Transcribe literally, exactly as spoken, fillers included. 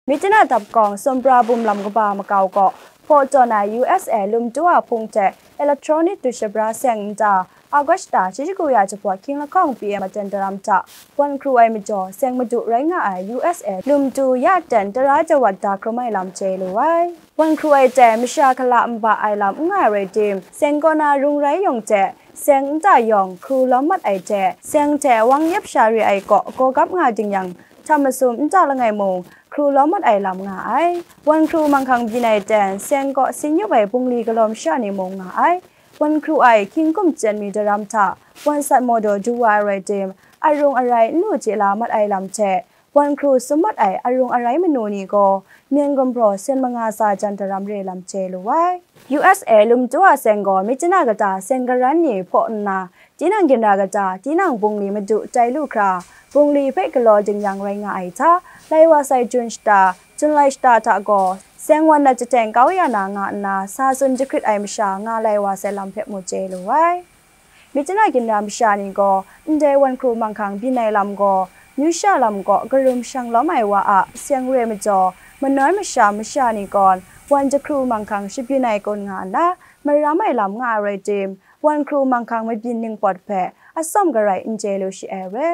Myitkyina dap kawng Sumpraboom lam kaba makau kaw hpaw tawn ai U S A lum tu a hpung hte electronic dushabra seng nta August shata shi shagu ya jahpawt hkying lahkawng P M aten daram hta wan hkru ai majaw seng madu rai nga ai U S A lum tu ya ten tara jawat da hkrum ai lam chye lu ai. Wan hkru ai ten masha hkala nba ai lam n nga ai rai tim, seng kaw na rung rai yawng hte seng nta yawng hkru lawm mat ai hte seng hte wang yep sha re ai kaw gawgap nga ding yang, htam masum nta langai mung hkru lawm mat ai lam nga ai. Wan hkru manghkang byin ai ten seng kaw sin yup ai bungli galaw masha ni mung nga ai. Wan hkru ai hkying kum chyen mi daram hta wan sat maw daw du wa ai rai tim, arung arai n lu chye la mat ai lam hte, wan hkru sum mat ai arung arai manu ni gaw myen gumhpraw sen manga sa jan daram re lam chye lu ai. U S A lum tu a seng gaw Myitkyina kata seng karan ni hpaw nna, tinang ginra kata tinang bungli madu tai lu hkra, bungli hpe galaw ding yang rai nga ai hta, lai wa sai Jun shata, Jun lai shata hta gaw, seng wan na jateng kau ya na nga nna, sa tsun jahkrit ai masha nga lai wa sai lam hpe mu chye lu ai. Myitkyina ginra masha ni gaw, ndai wan hkru manghkang byin ai lam gaw, myu sha lam kaw karum shang lawm ai wa a seng re majaw, manawn masham masha ni gawn, wan jahkru manghkang shabyin ai kun nga nna, maram ai lam nga ai rai tim, wan hkru manghkang mabyin ningpawt hpe atsawm garai n chye lu shi ai re.